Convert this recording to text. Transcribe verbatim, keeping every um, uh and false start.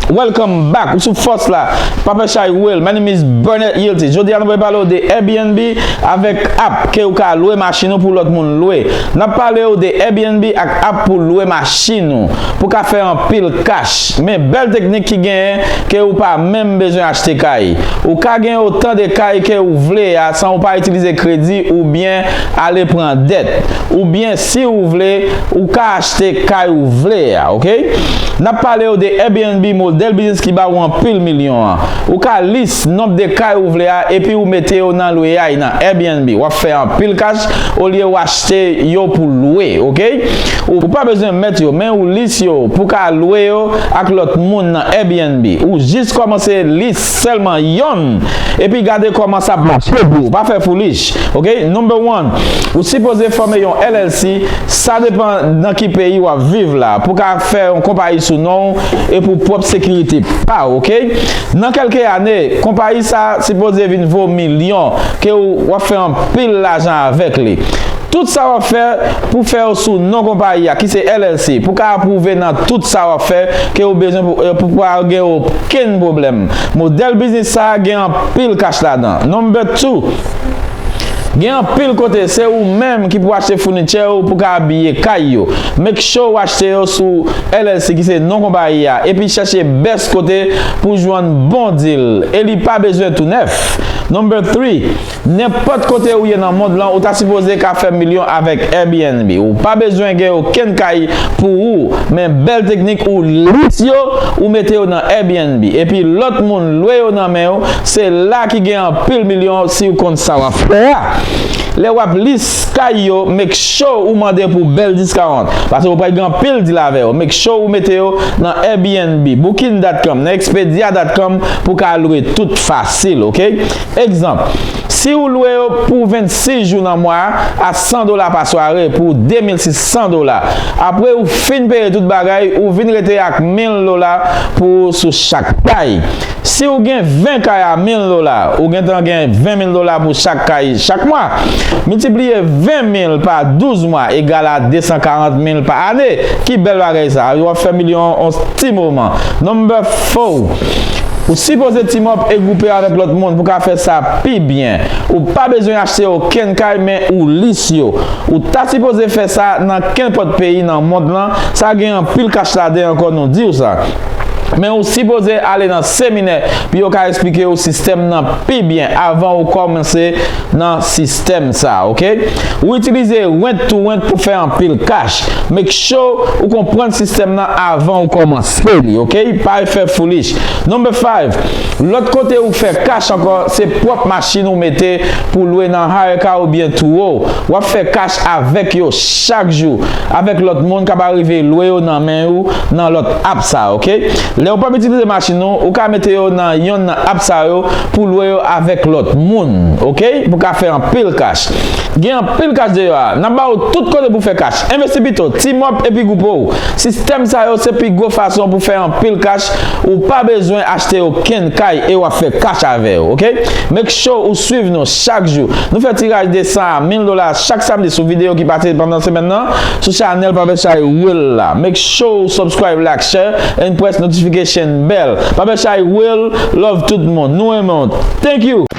Welcome back. Ou sou Fòs la. Papa Chay Will. My name is Bernard Yilty. Jodi a nou pral pale w de Airbnb avèk app ke ou ka lwe machin ou pou lòt moun lwe. N ap pale w de Airbnb ak app pou lwe machin ou. Pou ka fè anpil kach. Men bèl teknik ki genyen ke ou pa menm bezwen achte kay. Ou ka gen otan de kay ke ou vle a san ou pa itilize kredi oubyen ale pran dèt. Oubyen si ou vle, ou ka achte kay ou vle a, oke? N ap pale w de Airbnb, modèl biznis ki ba ou anpil milyon an. Ou ka lis nonb de kay ou vle a epi ou mete yo nan lweyay nan Airbnb. W ap fè anpil kach olye w achte yo pou lwe, oke? Ou pa bezwen mèt yo, men ou lis yo pou ka lwe yo ak lòt moun nan Airbnb. Ou jis kòmanse lis sèlman yonn epi gade kòman sa ap mache pou ou. Pa fè foulich, oke? Number one, ou sipoze fòme yon L L C. Sa depan nan ki peyi w ap viv la. Pou ka fè yon konpayi sou non w e pou pwòp sekirite pa w, oke? Nan kèlke ane, konpayi sa sipoze vin vo milyon ke w, w ap fè anpil lajan avèk li. Tout sa w ap fè pou fè yo sou non konpayi a, ki se L L C, pou ka apwouve nan tout sa w ap fè ke w bezwen pou, eh, pou pa gen okenn pwoblèm. Modèl biznis sa a gen anpil kach ladan. Number two, gen anpil kote se ou menm ki pou achte founitchè ou pou ka abiye kay yo. Make sure w achte yo sou L L C ki se non konpayi a, epi chèche best kote pou jwenn bon deal. E li pa bezwen tou nèf. Number three, nenpòt kote ou ye nan mond lan, ou ta sipoze ka fè milyon avèk Airbnb. Ou pa bezwen gen okenn kay pou ou, men bèl teknik ou lis yo, ou mete yo nan Airbnb. Epi lòt moun lwe yo nan men w, se la ki gen anpil milyon si w konn sa w ap fè a. Lè w ap lis kay yo, make sure ou mande pou bèl discount. Paske ou pral gen anpil deal avè yo. Make sure ou mete yo nan Airbnb, booking dot com, nan expedia dot com pou ka lwe tout fasil, oke? Egzanp, si ou lwe yo pou vennsis jou nan mwa a, a san dola pa sware pou de mil sis san dola. Apre ou fin peye tout bagay, ou vin rete ak mil dola pou ou sou chak kay. Si ou gen ven kay a mil dola, ou gentan gen ven mil dola pou chak kay chak mwa. Miltipliye ven mil pa douz mwa egal a de san karant mil pa ane. Ki bèl bagay sa! W ap fè milyon an yon ti moman. Number four. Ou sipoze team up e gwoupe avèk lòt moun pou ka fè sa pi byen. Ou pa bezwen achte okenn kay, men ou lis yo. Ou ta sipoze fè sa nan kenpòt peyi nan mond lan. Sa gen anpil kach ladan ankò, nou di w sa. Men ou sipoze ale nan seminè pou yo ka eksplike w sistèm nan pi byen avan ou kòmanse nan sistèm sa, oke? Ou itilize rent to rent pou fè anpil kach. Make sure ou konprann sistèm nan avan ou kòmanse li, oke? Pa fè foolish. Number five, lòt kote ou fè kach ankò, se pwòp machin ou mete pou lwe nan hire car oubyen Turo. W ap fè kach avèk yo chak jou, avèk lòt moun k ap arive lwe yo nan men ou nan lòt app sa, oke? Lè ou p ap itilize machin ou, ou ka mete yo nan yonn nan app sa yo pou lwe yo avèk lòt moun, oke? Pou ka fè anpil kach. Gen anpil kach deyò a. N ap ba ou tout kote pou fè kach. Envesti pito, team up epi gwoupe w. Sistèm sa yo se pi gwo fason pou fè anpil kach. Ou pa bezwen achte okenn kay e w ap fè kach avè yo, oke? Make sure ou swiv nou chak jou. Nou fè tiraj de san a mil dola chak samdi sou videyo ki pase pandan semèn nan, sou chanèl Papa Chay Will la. Make sure ou subscribe, like, share, and press notification bell. Papa Chay Will, love tout moun. Nou renmen w. Thank you!